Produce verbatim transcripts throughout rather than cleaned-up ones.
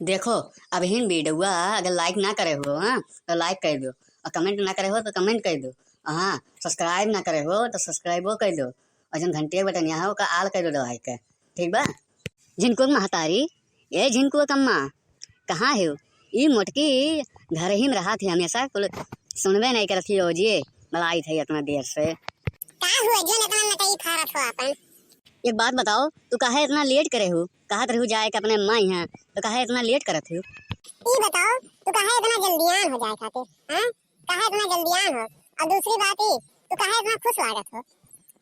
देखो, अबहिन वीडियोवा अगर like ना करे हो, हाँ, तो like कर दो, और comment ना करे हो तो comment कर दो, और हाँ, subscribe ना करे हो तो subscribe वो कर दो, और जौन घंटी के बटनिया है ओका all कर दो दबाई के, ठीक बा? झिनकुआ क महतारी, ए झिनकुआ क अम्मा, कहाँ हो? ई मोटकी घर ही में रहत है हमेशा, कुल सुनबे नहीं करत ही, ओजिए बलाई थे इतना देर से। का हुआ जौन इतना नटई फारत हो आपन? एक बात बताओ, तू काहे इतना late करे हो? कहत रहू जाए के अपने माई यहाँ, तो काहे इतना late करत हो? ई बताओ, तू काहे इतना जल्दियान हो जाए खातिर, हाँ? काहे इतना जल्दियान हो? और दूसरी बात ई, तू काहे इतना खुश लागत हो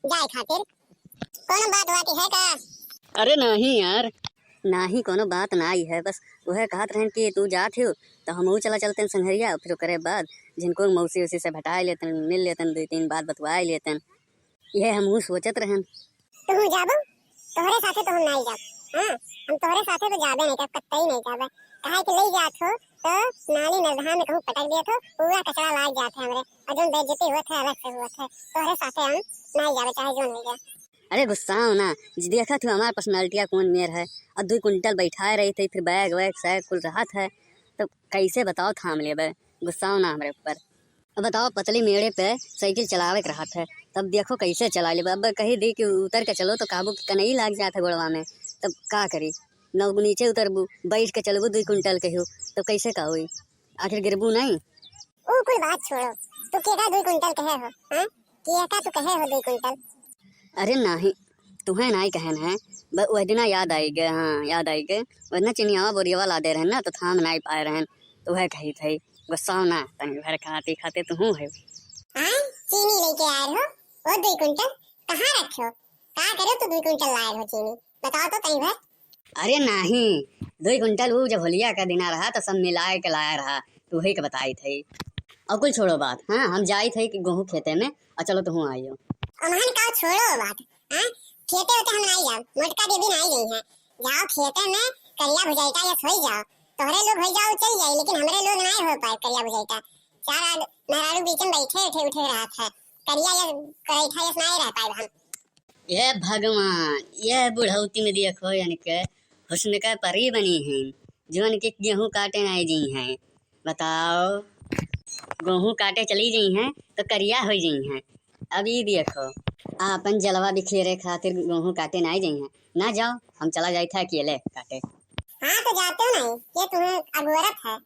जाए खातिर? कोनो बात वात है का? अरे नहीं यार, नाही कोनो बात नाही है, बस वह कहत रहन कि तू जात हो, तो हमहू चला चलते हैं संघरिया, फिर ओकरे बाद झिनकुआ क मौसी उसी से भेटाए लेतन, मिल लेतन, दो तीन बात बतवाए लेतन। यह हमहू सोचत रहन। तुहू जाबो? तोहरे साथे तो हम नाई जाब। हाँ, हम तोहरे साथे तो जाबे नहीं करब, कतई नहीं जाबे। काहे कि ले जात हो तो नाली नलधा में कहूँ पटक दिया थो, पूरा कचरा लाग जात है हमरे, और जौन बेइज्जती होत है अलग से होत है। तोहरे साथे हम नाई जाबे, चाहे जौन हो जाए। अरे गुस्साओ ना, देखत हो हमार personality कौन मेर है, और दो कुंटल बैठाए रही थे, फिर bag वैग सैग कुल रहत है, तो कैसे बताओ थाम लेबे, गुस्साओ ना हमरे ऊपर। अब बताओ, पतली मेड़े पे साइकिल चलावे के रहत है, तब देखो कैसे चला लेबे। अब कही दी कि उतर के चलो तो काबू की कनई लाग जात है गोड़वा में, तब का करी? न नीचे उतरबू, बैठ के चलबू दुई कुंटल के हो, तब कैसे का होई? आखिर गिरबू नहीं? ऊ कुल बात छोड़ो, तू केका दुई कुंटल कहे हो, हाँ? केका तू कहे हो दुई कुंटल? अरे नाही, तुहे नाही कहन है, ब-, वह दिना याद आई गए, हाँ, याद आई गए। वह दिना चिनियावा बोरियावा ला दे रहन ना, तो थाम नाही पाए रहन, तो वह कही थे, गुस्साओ ना, तनी भर खाते खाते तू हूँ है। हाँ, चीनी लेके आए हो, वो दुई कुंटल कहाँ रखे हो? का करे तू दुई कुंटल लाए हो चीनी? बताओ तो तनी भर। अरे नाही, दुई कुंटल ऊ जब होलिया का दिना रहा तो सब मिलाए के लाया रहा, तो वही के बताई थे। और कुल छोड़ो बात, हाँ, हम जाई थे कि गेहूं खेते में, और चलो तुहूँ आइयो। अमहन का छोड़ो बात, हाँ, खेते होते हम नाई जाब, मोटका दीदी नाई गई है, जाओ खेते में करिया भुजाइटा या सोई जाओ, तोहरे लोग हो जाओ चल जाई, लेकिन हमरे लोग नाई हो पाए करिया भुजाइटा, चार आद-, मेहरारू बीच में बैठे उठे उठे रहत है, करिया या करैठा या नाई रह पाए हम। ये भगवान, ये बुढ़ौती में देखो, यानी के हुस्न का परी बनी हैं, जो इनके गेहूं काटे नाई जी हैं। बताओ, गेहूं काटे चली जी हैं, तो करिया हो जी हैं। अब ई देखो, आपन जलवा बिखेरे खातिर गेहूं काटे नाई जी हैं। ना जाओ, हम चला जाई था अकेले काटे। हाँ, तो जाते हो नहीं, ये तुम्हें अगोरत है।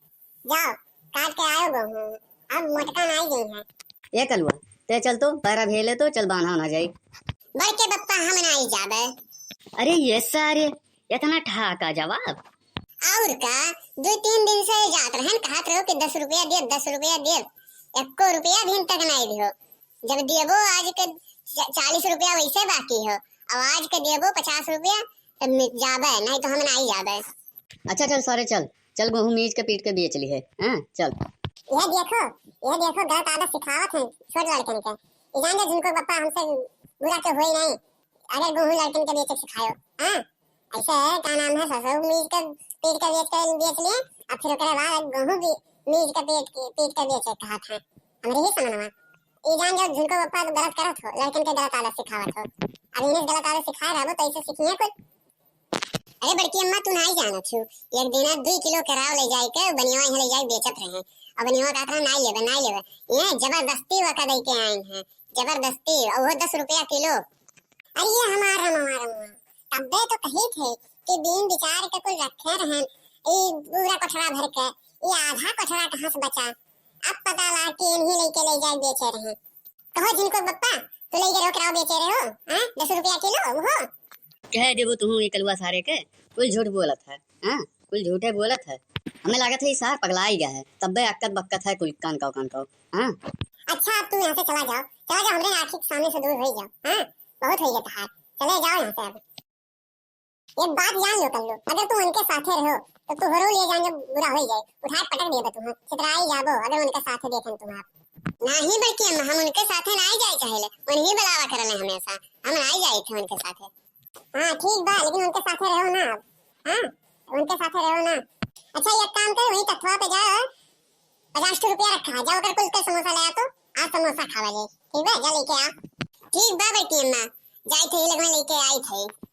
जाओ, काट के आयो गेहूं, अब मोटका नाई गई है। ए कलुआ, ते चल तो, पैरा भेले तो, चल बांधा ना जाई। बड़के बप्पा, हम नाई जाबे। अरे ये सारे, इतना ठा का जवाब। और का, दो तीन दिन से जात रहन, कहत रहो कि दस रुपया दे, दस रुपया दे, एको रुपया भी तक नाई दियो। जब देबो आज के च-, चालीस रुपया वैसे बाकी हो, अब आज के देबो पचास रुपया, तब मि-, जाबे, नहीं तो हम नाई जाबे। अच्छा चल सारे चल, चल गेहूं मीज के पीट के बेच ली है, हाँ, चल। यह देखो, यह देखो, गलत आदत सिखावत हैं छोट लड़कन के। ई जान जा झिनको बप्पा हमसे बुरा के होई नहीं, अगर गेहूं लड़कन के बेचे सिखायो, हाँ? ऐसे है, का नाम है, ससुर मीज के पीट के बेच के बेच लिए, अब फिर ओकरे बाद गेहूं भी मीज के पीट के, पीट के बेचे कहत हैं। हमरे ही समझ में। ई जान जा झिनको बप्पा तो गलत करत हो, लड़कन के गलत आदत सिखावत हो। अब इन्हें गलत आदत सिखाए रहबो तो ऐसे सीखिए कुछ। अरे बड़की अम्मा, तू नाई जानत हो, एक दिन दुई किलो केराव ले जाए के बनियावा यहाँ ले जाए बेचत रहे, और बनियावा कहत रहा, "नाई लेबे, नाई लेबे।" ये जबरदस्ती वका दे के आई हैं, जबरदस्ती, और वो दस रुपया किलो। अरे ये हमार रमवा, रमवा, तब्बे तो कही थे कि दिन विचार के कुल रखे रहन, ई पूरा कोठरा भर के, ई आधा कोठरा कहाँ से बचा? अब पता ला कि इन्हीं लेके ले जाए बेचे रहे। कहो झिनको बप्पा, तू ले के रोक रहो बेचे रहे हो, हैं? दस रुपया किलो, वो? कह देबो तू ये कलुआ सारे के, कुल झूठ बोलत है, हाँ? कुल झूठे बोलत है। हमें लागत है ये सार पगलाई गया है, तब्बे अक्कत बक्कत है कुल कान काओ, कान काओ, हाँ? अच्छा, अब तू यहाँ से चला जाओ, चला जाओ, हमरे आँखी के सामने से दूर हो जाओ, हाँ? बहुत हो गया तहार, चले जाओ यहाँ से अब। एक बात जान लो कल्लू, अगर तुम उनके साथे रहो, तो तुहरो लिए जान जब बुरा हो जाए, उठा के पटक देबे तुम, छितराई जाबो, अगर उनके साथे देखें तुम आप। नाही बड़की अम्मा, हम उनके साथे नाही जाए चाहेले, उन्हीं बुलावा करले हमेशा, हम नाही जाए थे उनके साथे। हाँ ठीक बा, लेकिन उनके साथे रहो ना आप, हाँ उनके साथे रहो ना। अच्छा एक काम करो, वही तथवा पे जाओ, पचास रुपया रखा है, जाओ अगर कुल के समोसा ले आ तो आज समोसा खावा जाए, ठीक बा, जा लेके आ। ठीक बा बड़की अम्मा, जाई थे, ये लगवा लेके आई थे।